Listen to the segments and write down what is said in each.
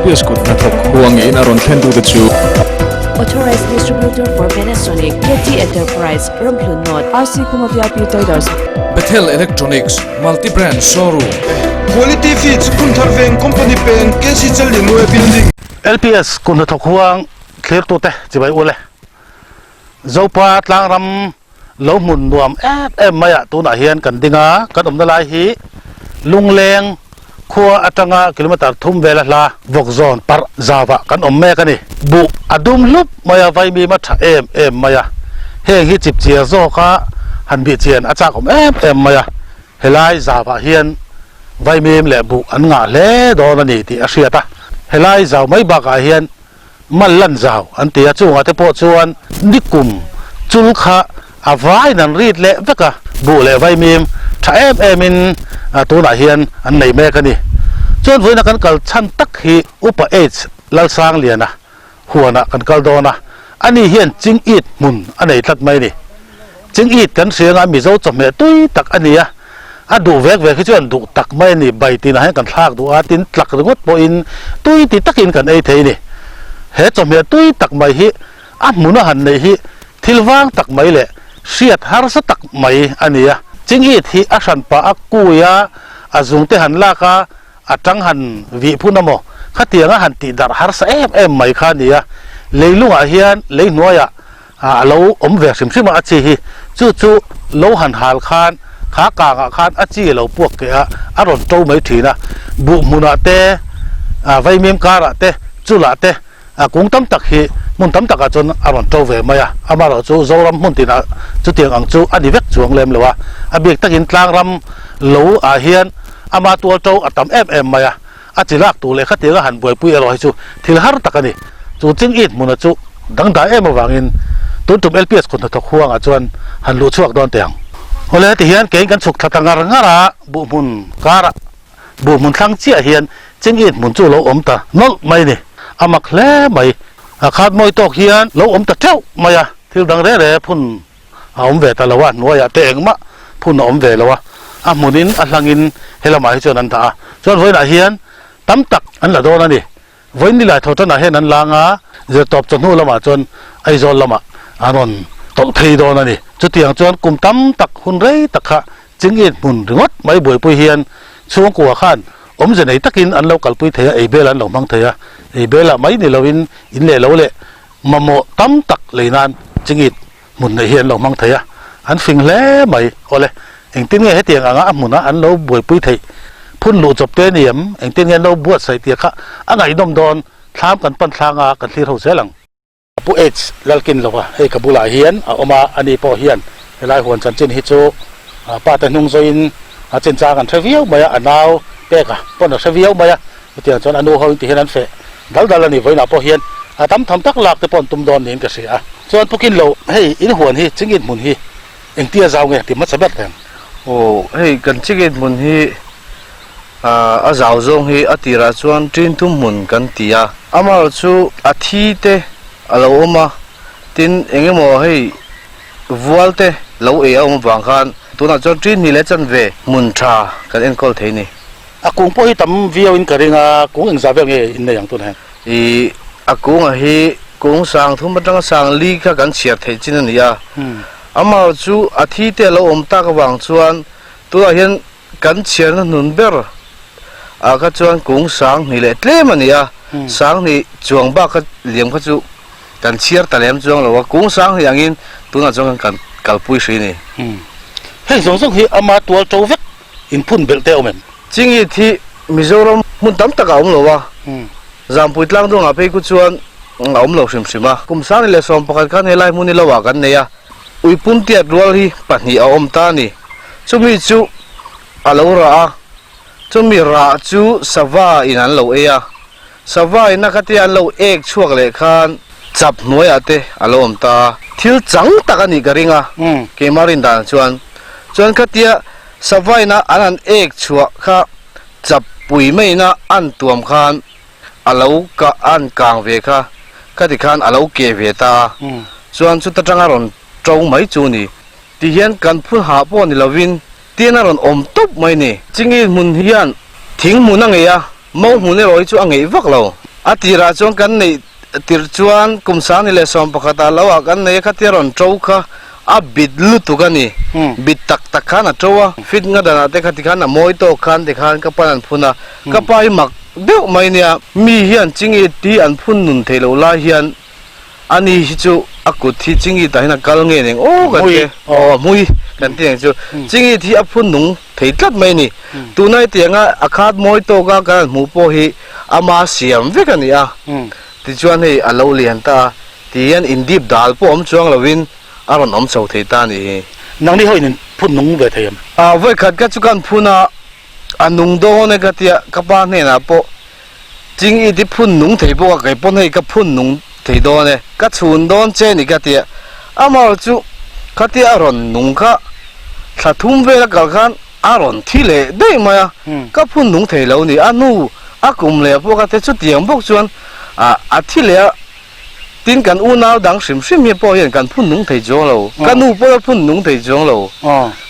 LPS kut hnathawk huangin a rawn thlentute chu. Authorized Distributor for Panasonic, KT Enterprise, Ramhlun North, RC Khuma VIP Traders. Bethel Electronics, Multi Brand Showroom. Quality Feeds, Phunthar Veng Company Peng, KC Challinuai Building. LPS kut hnathawk huang thlirtute chibai ule. Zopa tlangram lo hmun nuam em em mai ah tunah hian kan ding a, kan awmna lai hi Lungleng khua atanga kilometer thum vela hla vawkzawn parh zauah kan awm mek a ni. Buh a dum hlup mai a, vaimim a tha em em mai a, heng hi chipchiar zawka han bih chian a chak awm em em mai a, helai zauah hian vaimim leh buh an ngah hle dawn a ni tih a hriat a, helai zau mai bakah hian Mal lan zau an ti a, chungah te pawh chuan nikum chul kha a vaiin an rit leh vek a, buh leh vaimim tha em em in tunah hian an nei mek a ni. Chuan vawiina kan kal chhan tak hi Upa H Lalsangliana huanah kan kal dawn a, ani hian Chingit hmun a nei tlat mai a ni. Chingit kan hria anga Mizo chawhmeh tui tak a ni a, a duh vek vek hi chuan duh tak mai a ni, bai tinah hian kan thlak duh a, tin tlak ringawt pawhin tui ti takin kan ei thei a ni. He chawhmeh tui tak mai hi a hmun a han neih hi thil vang tak mai leh hriat harsa tak mai a ni a. Chingit hi a hran pah a kui a, a zung te han lak a, a tang han vih phun amaw khatiang a han tih darh harsa em em mai kha a ni a, leilungah hian lei hnuaiah a lo awm ve hrim hrim a, a chi hi chu chu lo han hal khan kha kangah khan a chi a lo puak keh a, a rawn to mai thin a, buh hmunah te, vaimim karah te, chulah te kung tam tak hi hmun tam takah chuan a rawn to ve mai a, amaherawh chu Zoram hmun tinah chutiang ang chu a ni vek chuang lem lo a, a bik takin tlangram lo ah hian ama tual to a tam em em mai a, A chi lak tur leh khatianga han buaipui erawh hi chu thil har tak a ni. Chu Chingit hmuna chu dangdai em avangin tun tum LPS khaw hnathawk huangah chuan han luh chhuak dawn teh ang. Awle ti hian keiin kan chhuk thla ta ngar ngar a, buh hmun karah buh hmun thlang chiah hian Chingit hmun chu lo awm ta nawlh mai a ni. A mak hle mai. A khat mawi tawk hian lo awm ta teuh mai a, thil dang reh reh phun a awm ve ta lo a, hnuaiah te engmah phun a awm ve lo a, a hmunin a hlangin he lamah hi chuan an dah a, chuan vawiinah hian tam tak an la dawn a ni. Vawiin nilai tho tanah hian an lang a, zirtawp chawhnu lamah chuan Aizawl lamah an rawn tawlh phei dawn a ni. Chutiang chuan kum tam tak hun rei tak kha Chingit hmun ringawt mai buaipui hian chhungkua khan awmze nei takin an lo kalpui thei a, ei bel an lo hmang thei a, ei belah mai ni loin in leh lo leh Mamawh tam tak lei nan chingit hmun neih hi an lo hmang thei a, an fing hle mai. Awle, engtin nge hetiang anga a hmuna an lo buaipui theih? Phun luh chawp te a ni em? Engtin nge an lo buatsaih tih kha a ngaihnawm dawn, thlam kan pan thlang a, kan thlir ho zel ang. Pu H Lalkin lova hei ka bulah hian a awm a, ani pawh hian helai huan chanchin hi chu pa te hnung zawiin a chinchang an hre viau mai a, a nau pek a pawn a hre viau mai a, Chutiang chuan a nu ho in ti hian an feh dal dal a ni. Vawiinah pawh hian a tam tham tak lak te pawh an tum dawn niin ka hria a. Chuan pukin lo, hei in huan hi chingit hmun hi engtia zau nge ti hmasa ber teh ang? Aw, hei kan chingit hmun hi a zau zawng hi a tirah chuan ṭin thum hmun kan ti a. Amaherawh chu a thi te a lo awm a, tin eng emaw hei vual te lo ei a awm avang khan tunah chuan ṭin hnih leh chanve hmun ṭha kan enkawl thei a ni. A kung pawh hi tam viau in ka ring a, kung engzah vel nge in nei ang tunah hian? I a kung a hi kung sang thum atanga sang li kha kan chhiar theih chin a ni a, amah chu a thi te a lo awm tak avang chuan tunah hian kan chhiarna hnun ber ah kha chuan kung sang hnih leh tlem a ni a, sang hnih chuang bak kha liam kha chu kan chhiar ta lem chuang lo a, kung sang hnih angin tunah chuan kan kalpui hri a ni. Heng zawng zawng hi ama tual to vek In phun belh te a awm em? Chingit hi Mizoram hmun tam tak a awm lo a, Zampui tlang dawngah phei khu chuan a awm lo hrim hrim a. Kum sangni leh 11 khan helai hmun hi lo ah kan nei a, uipum tiat rual hi pahnih a awm ta a ni. Chumi chu a lo rah a, chumi rah chu sava in an lo ei a, sava in a khatia an lo ek chhuak leh khan chap hnuaiah te a lo awm ta a. Thil chang tak a nih ka ring a, keimah rin dan chuan. Chuan khatia Savaina an han ek chhuah kha chap pui maina an tuam khan a lo ka an kang ve kha khati khan a lo ke ve ta a, chuan chuta tanga rawn to mai chu ni. Ti hian kan phun hah pawh ni lovin tin a rawn awm tawp mai ni. Chingit hmun hian thing hmun a ngei a, mo hmun erawh hi chu a ngeih vak lo. A tirah chuan kan neih tirh chuan kum sang ni leh 11 ah lo ah kan nei a, khatia rawn to kha a bit lutuk a ni. Bit tak tak khan a to a, fit nga danah te khati khan a mawi tawk khan tikhan ka pan an phun a. Ka pa hi mak deuh mai nia, mi hian chingi ti an phun nun theih loh lai hian Ani hi chu a kut hi Chingit ah hian a kal nge neng aw kan ti aw a hmui kan ti ang chu Chingit hi a phun nung thei tlat mai a ni. Tuna hetianga a khat mawi tawk a kan han hmuh pawh hi ama siam vek a ni a. Tichuan hei a lo lian ta a ti hian indip dal pawh awm chuang lovin a rawn awm chho thei ta a nih hi. Nangni ho in in phun nung ve thei em? A vawikhat ka chu kan phun a, a nung dawn e ka tia ka pa hnenah pawh Ching i ti phun nung thei bawk a, kei pawn hei ka phun nung thei dawn e, ka chhun dawn che ni ka tia. Amaherawh chu khatia a rawn nung kha thla thum vel a kal khan a rawn thi leh daih mai a, ka phun nung thei lo ni. A hnu a kum leh pawh ka ti chutiang bawk chuan a thi leh a, tin kan unau dang hrim hrim hi pawh hian kan phun nung thei chuang lo, ka nu pawh a phun nung thei chuang lo,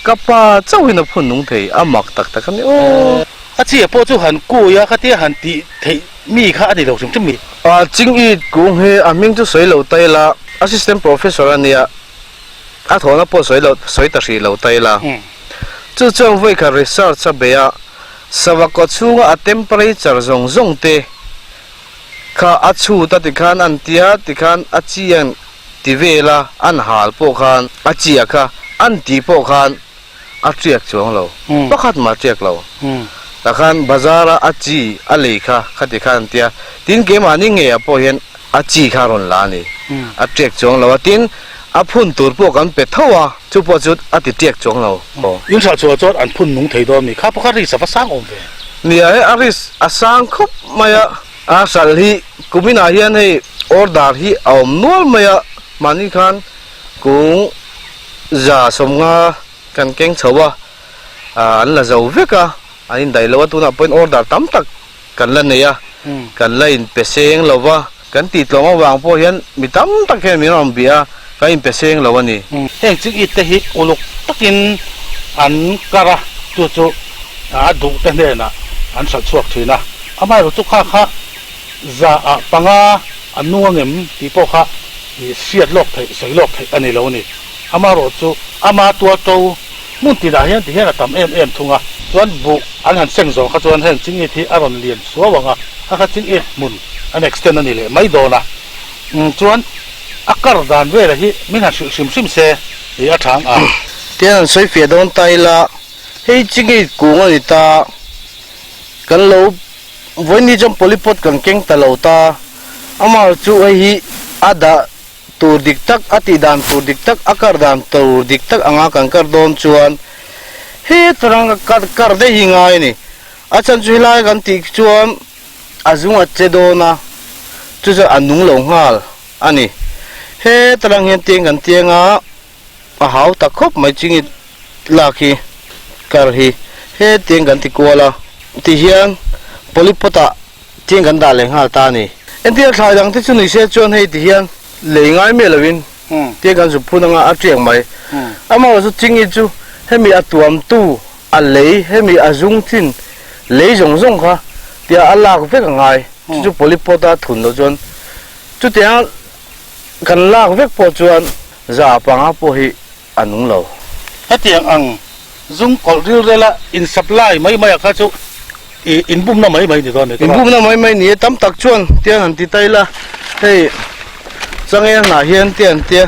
ka pa chauhin a phun nung thei, a mak tak tak a ni aw. A chi pawh chu han kui a, khatia han tih theih mi kha a ni lo hrim hrim mi. A ching i kung hi a hming chu sawi lo ta ila, assistant professor a nia, a thawhna pawh sawi lo sawi ta hrih lo ta ila. Chu chuan vawikhat research a bei a, sava kaw chhunga a temperature zawng zawng te kha a chhut a tikhan an tia tikhan a chi an ti vel a, an hal pawh khan a chi a kha an tih pawh khan a tiak chuang lo, pakhat mah a tiak lo. Tah khan bazar a a chi a lei kha khati khan an tia, tin keimahni ngeiah pawh hian a chi kha a rawn la a ni, a tiak chuang lo a, tin a phun tur pawh kan pe tho a, chu pawh chu a ti tiak chuang lo. In hralh chhuah chuan an phun nung thei dawn mi kha pakhat risk a va sang awm ve. Nia hei a risk a sang khawp mai a, a hralh hi kuminah hian hei order hi a awm nual mai a, mahni khan kung 150 kan keng chho a, an la zo vek a, an indaih lo a, tunah pawhin order tam tak kan la nei a, kan la inpe seng lo va, kan tih tlawm avang pawh hian mi tam tak hian min rawn bia a, kan inpe seng lo a ni. Heng ching it te hi uluk takin an kar a, chu chu a duh te hnenah an hralh chhuak thin a, amaherawh chu kha kha 5% an nung angem tih pawh kha hriat lawk theih, sawi lawk theih a ni lo a ni. Amaherawh chu ama tual to hmun tinah hian ti hian a tam em em thung a, chuan buh an han seng zawng kha chuan heng chingit hi a rawn lian suau ang a, a kha chingit hmun an extend a ni leh mai dawn a, chuan a kar dan vela hi min han hrilh hrim hrim se tih a tha ang a. Tian an sawi fiah dawn ta ila, hei chingit kung a ni ta, kan lo vawiin chuan polypod kan keng ta lo ta, amaherawh chu hei hi a dah Tur dik tak, a tih dan tur dik tak, a kar dan tur dik tak anga kan kar dawn chuan heta ranga kar kar daih hi ngai a ni. A chhan chu helai kan tih chuan a zung a che dawn a, chu chuan a nung lo nghal a ni. Heta rang hian tiang kan tiang a, a hau tak khawp mai chingit lak hi kar hi hetiang kan ti kual a, tihian polypot ah Tiang kan dah leh nghal ta a ni. Entir thlai dang te chu ni se chuan hei ti hian lei ngai miah lovin tiang kan zuk phun anga a tiang mai. Amaherawh chu chingi chu hemi a tuamtu a lei hemi a zung chin lei zawng zawng kha tia a lak vek a ngai. Chu chu polypot a thun loh chuan chutiang kan lak vek pawh chuan 5% pawh hi a nung lo. Hetiang ang zung kawlh rilrela in supply mai mai ah kha chu i inbumna mai mai ni dawn ni. Inbumna mai mai ni e, tam tak chuan tiang han ti ta ila, hei changel hnah hian te an tia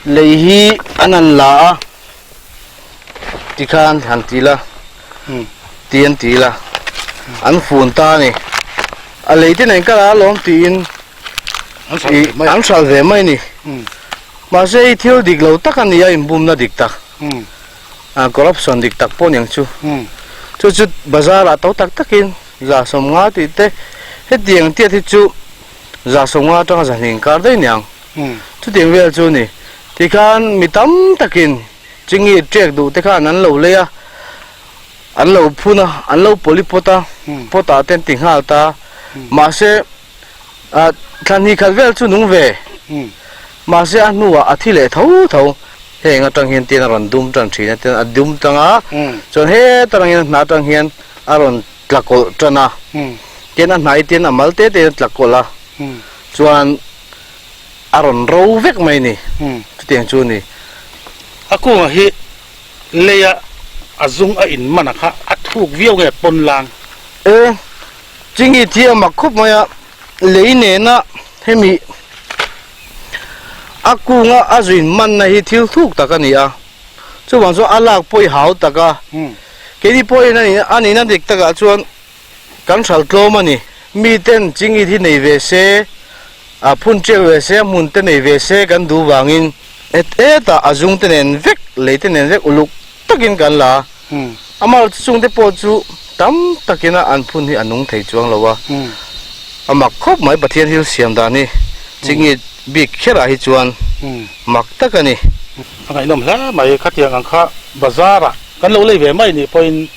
lei hi an han la a tikhan han ti la ti an ti la an fun ta a ni. A lei te nen ka la alawm tiin an hralh ve mai a ni. Mahse hei thil dik lo tak a ni a, inbumna dik tak, corruption dik tak pawh niang chu. Chu chu bazar ah to tak takin 150 tih te, hetiang tiat hi chu 150 atanga 200 inkar daih niang. Chutiang vel chu a ni. Tikhan mi tam takin chingi trek duh te khan an lo lei a, an lo phun a, an lo polypot a, pot ah te an ti nghal ta. Mahse. Thla hnih khat vel chu nung ve. Mahse a hnuah a thi leh tho tho. Heng atang hian tin a rawn dum tan thin a, tin a dum tang a, chuan heta rang hian a hna atang hian a rawn tla kawlh tan a. Tian a hnai tian a mal te te in a tla kawlh a, chuan a rawn ro vek mai ni, chutiang chu a ni. A kunga hi leia a zung a in man a kha a thuk viau nge pawn lang? E, chingi thi a mak khawp mai a, lei nena hemi a kunga a zuin manna hi thil thuk tak a ni a, chuvang chuan a lak pawh i hau tak a, keini pawhin a nihna dik takah chuan Kan hral tlawm a ni. Mi ten chingit hi nei ve se, a phun tiak ve se, a hmun te nei ve se kan duh vangin et et ah a zung te nen vek, lei te nen vek uluk takin kan la a. Amah chung te pawh chu tam takin a an phun hi a nung thei chuang lo a. A mak khawp mai Pathian thil siam dan hi chingit bik kherah hi chuan mak tak a ni. A ngaihnawm hle mai, khatiang ang kha bazar ah kan lo lei ve mai nih pawhin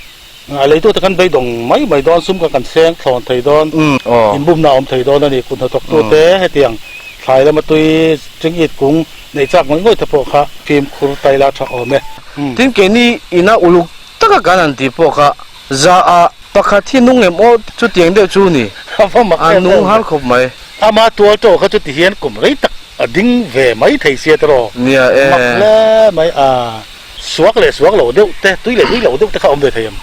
A leitute kan beidawng mai mai dawn, sum kha kan seng thlawn thei dawn, inbumna a awm thei dawn a ni. Kut hnathawktute hetiang thlai lama tui chingit kung neih chak ngawih ngawih te pawh kha fimkhur taila tha awm e. Tin, keini ina uluk taka kan han tih pawh kha za ah pakhat hi nung em aw chutiang deuh chu ni, a nung har khawp mai. Ama tual tawh kha chuti hian kum rei tak a ding ve mai thei sia tiraw? Nia e. Mak hle mai a. Suak leh suak lo deuh te, tui leh tui lo deuh te kha awm ve thei em?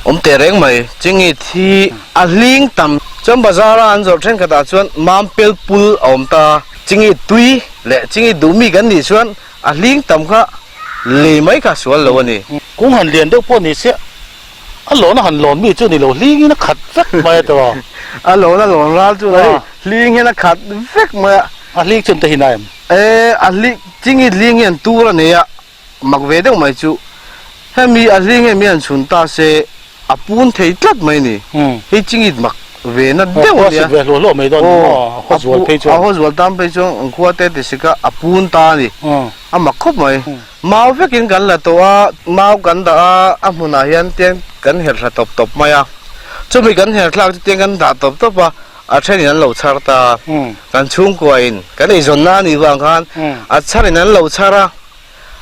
Awm teh reng mai. Chingi thi a hling tam. Chuan bazar a an zawrh thenkhatah chuan mam pel pul a awm ta. Chingi tui leh chingi duhmi kan nih chuan a hling tam kha lei mai kha sual lo a ni. Kung han lian deuh pawh ni se a lawn a han lawn mi chu ni lo, hlingin a khat vek mai a tawh. A lawn a lawn ral chu hei hling hian a khat vek mai a. A hling chun te hi na em? E, a hling, chingi hling hian tur a nei a, mak ve deuh mai chu hemi a hling hian mi han chhun ta se a pun thei tlat mai ni. Hei chingi mak ve na deuh a nia. A ve hluah hluah mai dawn ni maw? A haw zual phei chuan. A haw zual tan phei chuan an khua te ti sik a, a pun ta a ni. A mak khawp mai. Mau vekin kan la tawh a, mau kan dah a, a hmunah hian tiang kan herh thla tawp tawp mai a. Chumi kan herh thlak chu tiang kan dah tawp tawp a, a thenin an lo chhar ta. Kan chhungkua in kan eizawnna a nih vang khan a chharin an lo chhar a,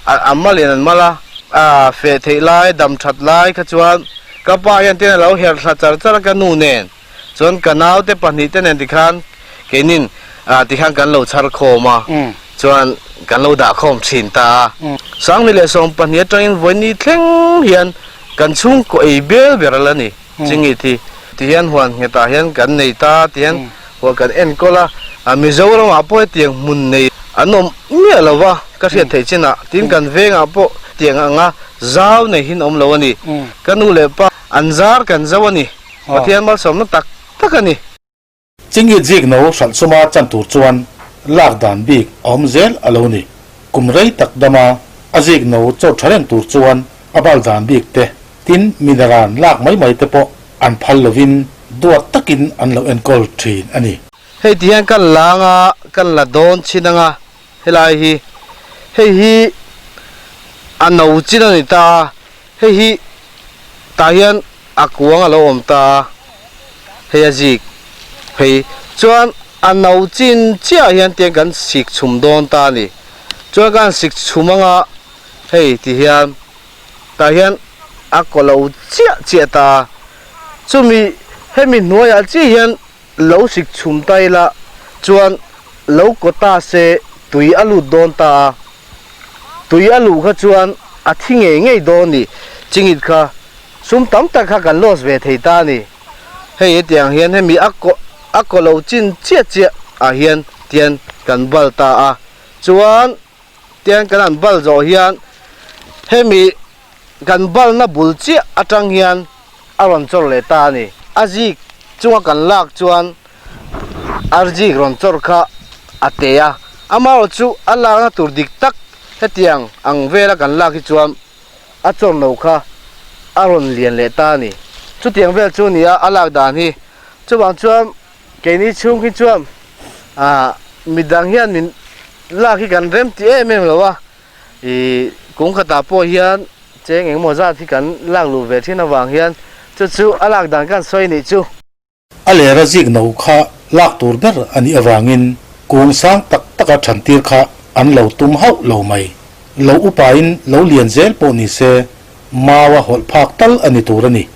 a malin an mal a, a feh theih lai, dam that lai kha chuan ka pa hian tiang a lo herh thla char char a ka nu nen. Chuan ka naute pahnih te nen tikhan keinin tikhan kan lo chhar khawm a, chuan kan lo dah khawm thin ta a. Sangni leh 12 atangin vawiini thleng hian kan chhungkaw ei bel ber a la ni, chingit hi. Tihian huan nghetah hian kan nei ta, tihian huan kan enkawl a, Mizoramah pawh hetiang hmun nei an awm miah lo va, ka hriat theih chinah, tin kan vengah pawh tiang anga zau nei hin awm lo a ni. Ka nu leh pa an zar kan zo a ni. Pathian malsawmna tak tak a ni. Chingit zik no hralh suma chan tur chuan lak dan bik a awm zel a lo ni. Kum rei tak dama a zik no chaw tha reng tur chuan a bal dan bik te, tin mineral lak mai mai te pawh an phal lovin duat takin an lo enkawl thin a ni. Hei ti hian kan la anga kan la dawn chin anga helai hi hei hi a no chin a ni ta a, hei hi tah hian A kuang a lo awm ta a, hei a zik phei chuan a no chin chiah hian tiang kan sik chhum dawn ta a ni. Chuan kan sik chhum anga hei ti hian tah hian a kaw lo chiah chiah ta a, chumi hemi hnuaiah chiah hian lo sik chhum ta ila chuan lo kaw ta se tui a lut dawn ta a, tui a luh kha chuan a thi ngei ngei dawn ni chingit kha. Sum tam tak kha kan loss ve thei ta a ni. Hei hetiang hian hemi a kaw a kaw lo chin chiah chiah ah hian tian kan bal ta a. Chuan tian kan han bal zawh hian hemi kan balna bul chiah atang hian a rawn chawr leh ta a ni. A zik chunga kan lak chuan arzik rawn chawr kha a te a. Amaherawhchu a lakna tur dik tak hetiang ang vela kan lak hi chuan a chawr lo kha a rawn lian leh ta a ni. Chutiang vel chu nia a lak dan hi. Chuvang chuan keini chhung hi chuan ah midang hian min lak hi kan rem ti em em lo a, ih kung khatah pawh hian cheng engemaw zat hi kan lak luh ve thin avang hian chu chu a lak dan kan sawi nih chu. A lera zik no kha lak tur ber a nih avangin kung sang tak taka than tir kha an lo tum hauh lo mai. Lo upain lo lian zel pawh ni se, maua hawlh phak tal a ni tur a ni.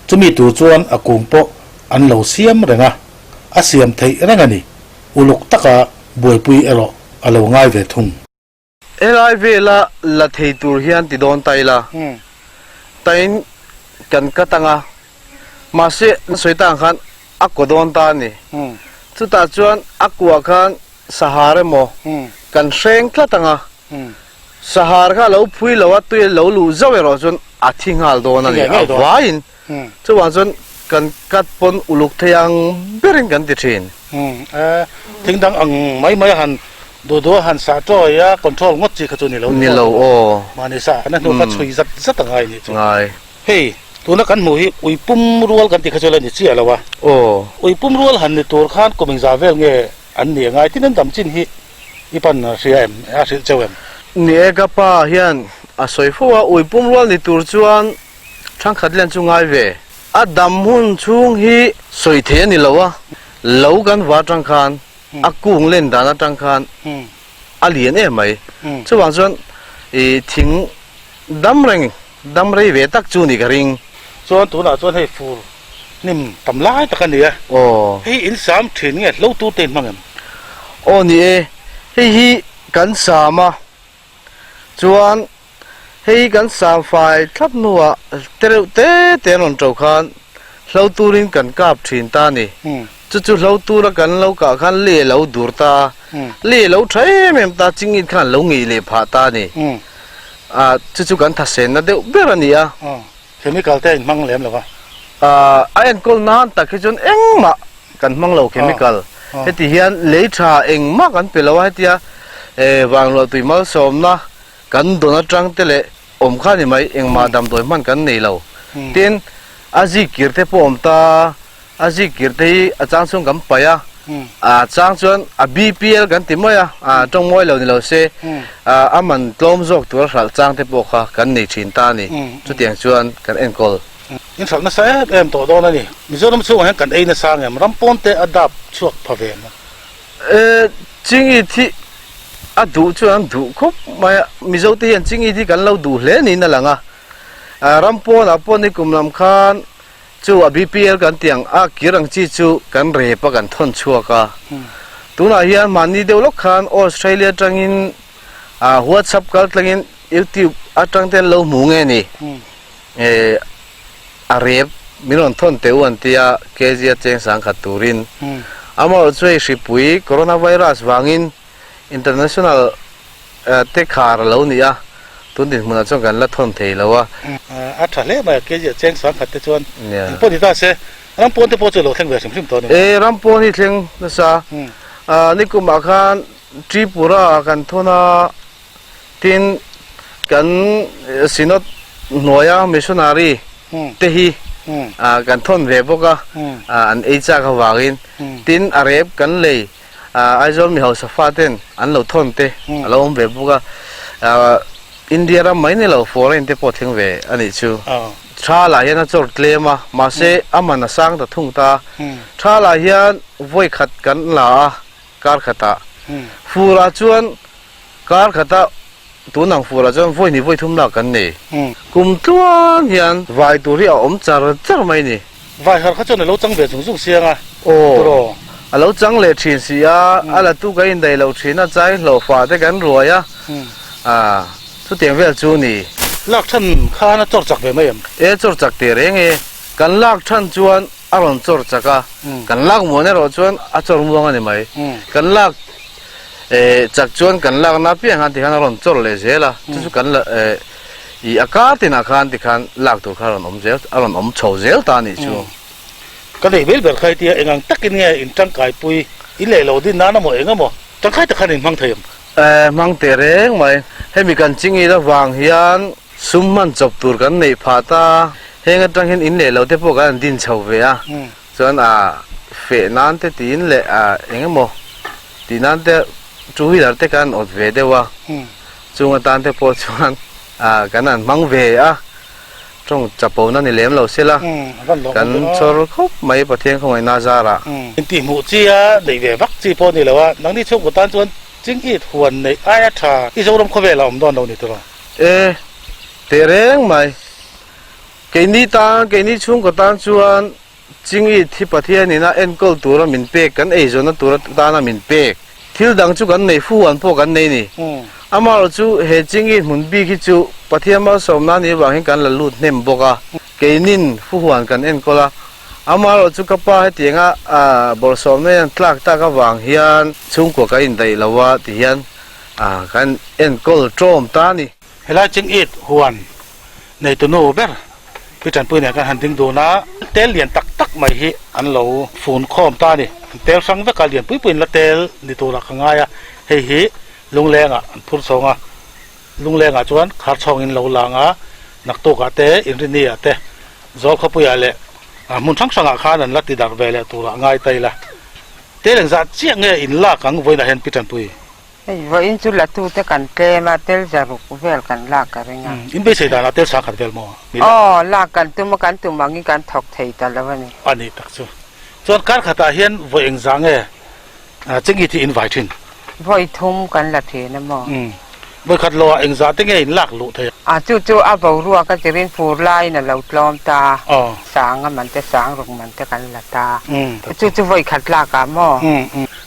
Chumi tur chuan a kung pawh an lo siam reng a, a siam theih reng a ni. Uluk taka buaipui erawh a lo ngai ve thung. Helai vela la thei tur hian ti dawn ta ila, tain kan cut anga, mahse sawi ta ang khan a kaw dawn ta a ni. Chutah chuan a kuah khan sahar emaw kan hreng tlat anga, sahar kha a lo phui lo a, tui a lo luh zauh erawh chuan a thi nghal dawn a ni, a vaiin. Chuvang chuan kan cut pawn uluk thei ang berin kan ti thin. Thing dang ang mai mai a han duh duh a han sah tawi a control ngawt chi kha chu ni lo ni lo aw. Mahni sah na hnu kha chhui zat zat a ngai nih chu. Ngai. Hei tuna kan hmuh hi ui pum rual kan tih kha chu la ni chiah lo a. Aw. Ui pum rual han ni tur khan kum engzah vel nge an nih a ngai tin an dam chin hi i pan hria em a hrilh cheu em? Ni e ka pa hian a sawi fo a ui pum rual ni tur chuan Thangkhat lian chu ngai ve. A dam hun chhung hi sawi thei a ni lo a, lo kan va atang khan, a kung len dan atang khan a lian em mai. Chuvang chuan i thing dam reng, dam rei ve tak chu ni ka ring. Chuan tunah chuan hei fur hnim tam lai tak a ni a. Aw. Hei in sam thin nge hlo tur te in hmang em? Aw ni e, hei hi kan sam a, chuan Hei kan sangfai thlap hnuah te reuh te te an rawn ṭo khan hlo turin kan kap ṭhin ta a ni. Chu chu hlo tura kan lo kah khan lei a lo dur ta a, lei a lo ṭha em em ta, chingit khan an lo ngeih leh phah ta a ni. Ah, chu chu kan thasenna deuh ber a ni a. Chemical te a inhmang lem lo va. Ah, a enkawl nan tak hi chuan engmah kan hmang lo chemical. Heti hian lei ṭha engmah kan pe lo a, hetia vangluah tui malsawmna Kan dawn atang te leh awm kha ni mai, engmah damdawi hman kan nei lo. Tin, a zik kir te pawh awm ta, a zik kir te hi a chang chuan kan paih a, a chang chuan a BPL kan ti mai a, a tawng mawi lo ni lo se, a man tlawm zawk tura hralh chang te pawh kha kan nei thin ta a ni. Chutiang chuan kan enkawl. In hralh nasa em em tawh dawn a ni. Mizoram chhungah hian kan ei nasa ang em? Ram pawn te a dap chhuak pha ve maw? E, Chingi thi a duh chuan an duh khawp mai a, Mizo te hian Chingi thi kan lo duh hle niin a lang a, ram pawnah pawh ni kum lam khan chu a BPL kan tih ang a kir ang chi chu kan rep a kan thawn chhuak a, tunah hian mahni deuh lawk khan Australia atangin WhatsApp kal tlangin YouTube atang te an lo hmu nge ni, e, a rep min rawn thawn teh u an ti a, kg a cheng sang khat turin. Amaherawhchu chu hei hripui coronavirus vangin international te khar a lo ni a, tun dinhmunah chuan kan la thawn thei lo a. A tha hle mai a, kg a cheng sang khat te chuan eng pawh ni ta se, ram pawn te pawh chu a lo thleng ve hrim hrim tawh a ni maw? E, ram pawn hi thleng nasa. Nikumah khan Tripura ah kan thawn a, Tin, kan Synod hnuaia missionary te hi kan thawn ve bawk a, an ei chak avangin. Tin, a rep kan lei Aizawl mi hausa faten an lo thawn te a lo awm ve bawk a. India ram mai ni lo foreign te pawh thleng ve a nih chu. Tha lah hian a chawr tlem a, mahse a man a sang ta thung ta. Tha lah hian vawi khat kan la a, kar khatah. Furah chuan Kar khata tun ang furah chuan vawi hnih vawi thum lak kan nei. Kum tluan hian vai tur hi a awm char char mai ni. Vai har kha chuan a lo chang ve zung zung siang a, turaw. A lo chang leh thin si a, a la tu kan indaih loh thin a, chai hlawhfah te kan ruai a, a chutiang vel chu ni. Lak than khan a chawr chak ve mai em? E chawr chak teh reng e, kan lak than chuan a rawn chawr chak a, kan lak muan erawh chuan a chawr muang a ni mai. Kan lak Eh chak chuan kan lakna apiang khan tikhan a rawn chawr leh zel a, chu chu kan la eh ih a kar tinah khan tikhan lak tur kha a rawn awm zel a rawn awm chho zel ta a nih chu. Ka nei vel ber kha hetia eng ang takin nge in tangkai pui in leh lo din nan emaw eng emaw tangkai tak khan in hmang thei em? Eh hmang teh reng mai, hemi kan chingit avang hian sum hman chawp tur kan neih phah ta, heng atang hian in leh lo te pawh kan han din chho ve a, Chuan a feh nan te tiin leh a eng emaw tih nan te two wheeler te kan awt ve deuh a, chung atan te pawh chuan a kan han hmang ve a, tawng chapo na ni lem lo sela kan chhawr khawp mai Pathian khawngaihna zarah. Intihhmuh chi a neih ve vak chi pawh a ni lo a, nangni chhungkaw tan chuan Chingit huan neih aia tha i Zoram khawvel a awm dawn lo ni tiraw? E, teh reng mai. Keini tan, keini chhungkaw tan chuan. Chingi thi Pathianin a enkawl tura min pek, kan eizawnna tur atana min pek. Thil dang chu kan nei fu an pawh kan nei ni. Amaherawh chu he Chingi hmun bik hi chu Pathian malsawmna anih avangin kan la lut hnem bawk a, keinin fuhuan kan enkawl a. Amaherawh chu ka pa hetianga bawlhsawmna hian tlak tak avang hian chhungkua kan indaih lo a ti hian kan enkawl ṭawm ta a ni. Helai Chingit huan neitunu ber Pi Tanpui nen kan han ding dun a, tel lian tak tak mai hi an lo fun khawm ta a ni. An tel hrang vek a, lian pui puiin la tel ni turah ka ngai a, hei hi Lunglengah an phur chhawng a, Lunglengah chuan khar chhawngin lo lang a, naktukah te, Inrini-ah te, Zawlkhawpuiah leh hmun hrang hrangah khan an la ti darh ve leh turah ngai ta ila. Tel engzah chiah nge in lak ang vawiinah hian Pi Tanpui? Hei vawiin chu latute kan tlem a, tel zaruk vel kan lak ka ring a. In beisei danah tel sang khat vel maw? Aw, lak kan tum a, kan tum angin kan thawk thei ta lo a ni. A ni tak chu. Chuan kar khatah hian vawi engzah nge Chingi thi in vai thin? Vawi thum kan la thin a maw? Vawi khat loah engzah te nge in lak luh thei? A, chu chu a boruak a zirin fur laiin a lo tlawm ta a, sang a man te, sang ruk man te kan la ta. Chu chu vawi khat lak ah maw?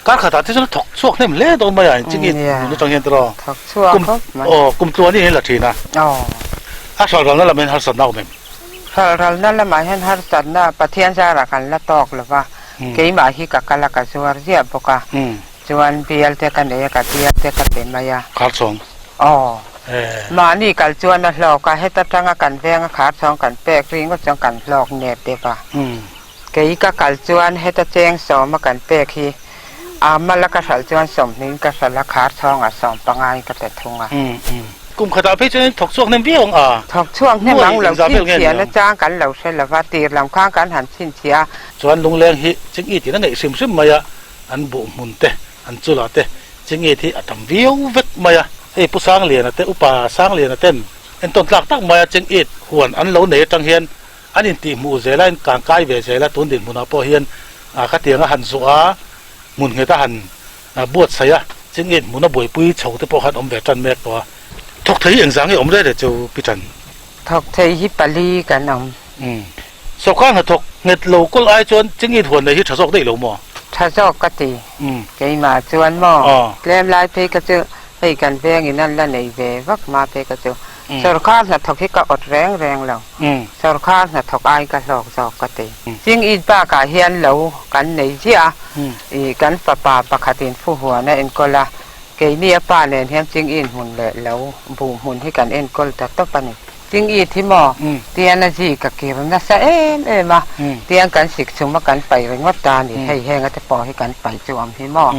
Kar khatah te chuan thawk chhuak hnem hle dawn mai a, in Chingi nun atang hian tiraw? Thawk chhuak khawp mai. Aw, kum tluan hi in la thin a. A hralralna lam hian harsatna a awm em? Hralralna lamah hian harsatna Pathian zarah kan la tawk lo va, Keimah hi ka kal a ka zuar ziah bawk a, chuan bial te ka nei a ka bial te ka pe mai a. Kharchhawng. Aw. Mahni kal chuan a hlawk a, heta tanga kan veng a kharchhawng kan pek ringawt chuan kan hlawk nep deuh a. Kei ka kal chuan heta cheng sawma kan pek hi a mala ka hralh chuan sawmhnihin ka hralh a, kharchhawngah sawm pangain ka pe thung a. Kum khatah phei chuan thawk chhuak hnem viau ang a. Thawk chhuak hnem ang lo chhinchhiah nachang kan lo hre lo va, tir lam khan kan han chhinchhiah a. Chuan lungleng hi Chingit in a ngeih hrim hrim mai a, an buh hmun te, an chula te Chingit hi a tam viau vek mai a. Hei Pu Sangliana te, Upa Sangliana ten entawn tlak tak mai a Chingit huan an lo nei atang hian an intihhmuh zel a, in kai ve zel a, tun dinhmunah pawh hian khatiang a han zuah a, hmun nghet a han buatsaih a, Chingit hmuna buaipui chho te pawh khan awm ve tan mek tawh a. Thawk thei hi engzah nge awm reh reh chu Pi Tan? Thawk thei hi pali kan awm. Umm. Sawrkar hnathawk nghet lo kawl ai chuan Chingit huan nei hi tha zawk daih lo maw? Tha zawk ka ti. Keimah chuan maw? Tlem lai phei kha chu hei kan vengin an la nei ve vak hma phei kha chu sawrkar hnathawk hi ka awt reng reng lo. Sawrkar hnathawk ai ka hlawk zawk ka ti. Chingit bakah hian lo kan nei ziah a, ih kan fapa pakhatin Phuhuan a enkawl a, keini a pa nen hian Chingit hmun leh lo buh hmun hi kan enkawl ta tawp a ni. Chingit hi maw tian a zi ka kir nasa em em a, tian kan sik chhum a kan paih ringawt ta a ni, hei henga te pawh hi kan paih chu awm hi maw.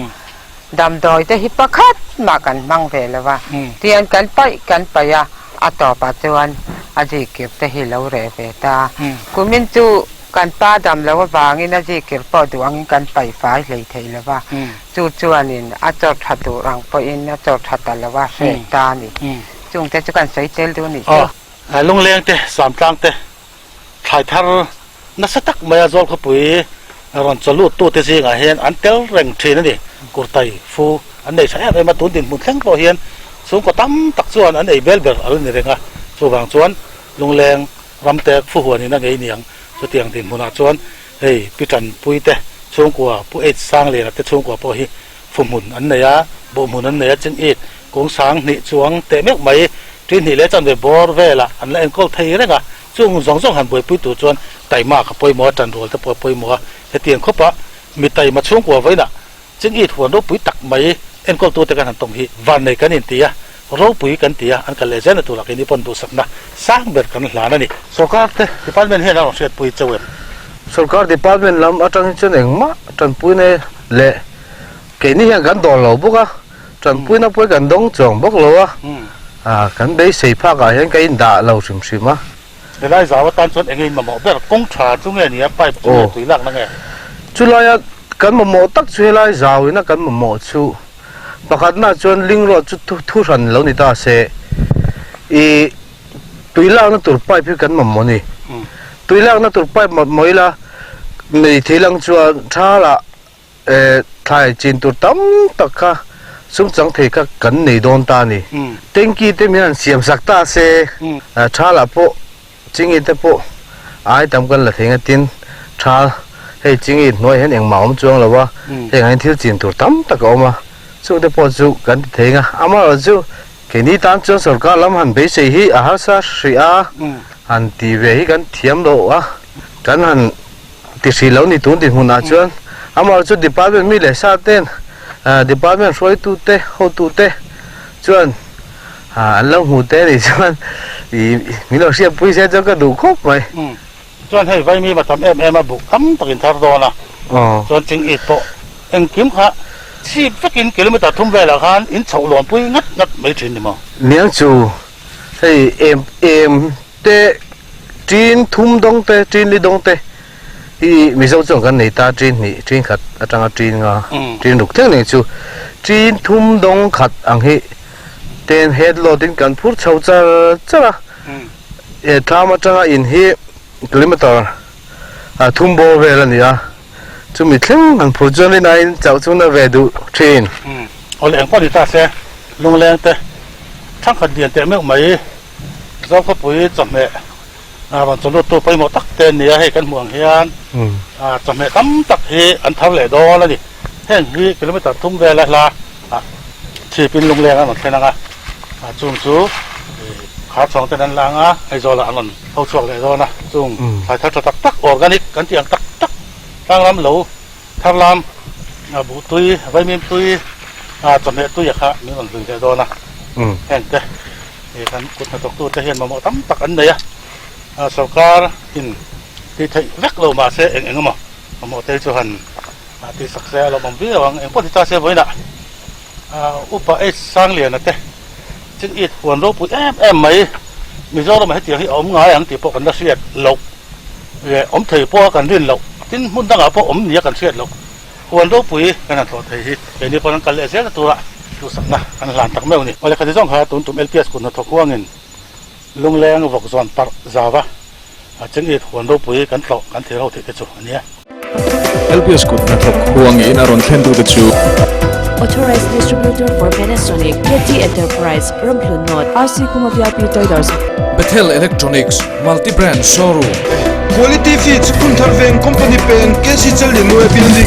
Damdawi te hi pakhat mah kan hmang ve lo a, tian kan paih kan paih a, a tawpah chuan a zikir te hi lo reh ve ta. Kumin chu kan pa dam lo avangin a zikir pawh duh angin kan paih fai hlei thei lo va, chu chuanin a chawr tha tur ang pawhin a chawr tha ta lo a, hreh ta a ni. Chungte chu kan sawi tel duh a nih chu. Lungleng te, Samtlang te, thlai thar nasa tak maia Zawlkhawpui rawn chawlut tute zingah hian an tel reng thin a ni. Kurtai fu an nei tha em em a, tun dinhmun thleng pawh hian chhungkaw tam tak chuan an ei bel ber a la ni reng a. Chuvang chuan Lungleng ramte fu huanin a ngei niang. Chutiang dinhmunah chuan hei Pi Tanpui te chhungkua, Pu H Sangliana te chhungkua pawh hi fu hmun an nei a, buh hmun an nei a, chingit kung sang hnih chuang teh meuh mai, ṭi hnih leh chanve bawr velah an la enkawl thei reng a, chung zawng zawng han buaipui tur chuan taima ka pawimawh a, ṭanrual te pawh a pawimawh a, hetiang khawpa mi taima chhungkua vawiinah chingit huan ropui tak mai enkawltute kan han tawng hi vannei kan inti a, ropui kan ti a, an kal leh zelna turah keini pawn duhsakna sang ber kan hlan a ni. Sorkar te department hian a rawn hriatpui chauh em? Sorkar department lam atang hi chuan engmah tanpuina leh Keini hian kan dawn lo bawk a, tanpuina pawh hi kan dawng chuang bawk lo a, kan beisei phakah hian ka indah lo hrim hrim a. Helai zau atan chuan eng nge in mamawh ber? Kawng tha chu nge ni a, pipe chu nge tui lakna nge? Chulaia kan mamawh tak chu helai zau ina kan mamawh chu pakhatna chuan ling road chu thu hran lo ni ta se, i tui lakna tur pipe hi kan mamawh a ni. Tui lakna tur pipe mamawh ila nei thei lang chuan thalah Thlai chin tur tam tak kha sum chang thei kha kan nei dawn ta a ni. Tanky te min han siam sak ta se, thalah pawh chingi te pawh ai tam kan la thei nga tin thal. Hei chingi hnuai hian engmah a awm chuang lo a, heng ah hian thil chin tur tam tak a awm a, chungte pawh chu kan ti thei ang a, amaherawhchu keini tan chuan sorkar lam han beisei hi a harsa hrih a, han ti ve hi kan thiam lo a, kan han ti hrih lo ni tun dinhmunah chuan amaherawhchu department mi leh sa ten department hruaitute hotute chuan an lo hmu te anih chuan ih min lo hriatpui se chuan ka duh khawp mai. Chuan hei Vaimi va tam em em a buk tam takin thar dawn a, chuan Chingit pawh engkim kha chhip vekin kilometer thum velah khan in chhoh lawnpui ngat ngat mai thin ni maw? Niang chu hei em em te tin thum dawng te tin li dawng te hi Mizo chuan kan nei ta tin hnih tin khat atanga tin nga tin ruk thleng nei chu tin thum dawng khat ang hi ten head load in kan phur chho char char a. He thlam atanga in hi kilometer ah thum bawr vel a ni a, chumi thleng han phur chuan rinaiin chauh chu na ve duh thin. Awle eng pawh ni ta se, lungleng te thangkhat lian teh meuh mai Zokhawpui chawhmeh rawn chaw lut tu pawimawh tak te an ni a, hei kan hmuh ang hian chawhmeh tam tak hi an thar leh dawn a ni. Heng hi kilometer thum vel a hla ah chhipin lungleng an rawn thlen ang a, chung chu khar chhawng ten an la ang a, Aizawl ah an rawn ho chhuak leh dawn a, chung thlai thar tha tak tak organic kan tih ang tak tak tlang lam lo thar lam buh tui, vaimim tui, chawhmeh tui a kha min rawn hlui leh dawn a, heng te kan kut hnathawk tu te hian mamawh tam tak an nei a, sorkar in tih theih vek lo mahse eng eng emaw mamawh te hi chu han tih sak se a lawmawm viau ang, engpawh ni ta se vawiinah Upa H Sangliana te Chingit huan ropui em em mai Mizoramah hetiang hi a awm ngai ang tih pawh kan la hriat loh leh awm thei pawha kan rin loh tin hmun dangah pawh awm nia kan hriat loh huan ropui kan han tlawh thei hi keini pawn an kal leh zel tura duhsakna kan hlan tak meuh a ni. Awle khati zawng kha tun tum LPS kut hnathawk huangin Lungleng vawk zawn parh zauva Chingit huan ropui kan tlawh kan thil ho theih te chu a nia. LPS kut hnathawk huangin a rawn thlen tute chu. Authorized Distributor for Panasonic, KT Enterprise, Ramhlun North, RC Khuma VIP Traders. Bethel Electronics, Multi Brand Showroom. Quality Feeds, Phunthar Veng Company Peng, KC Challianue Building.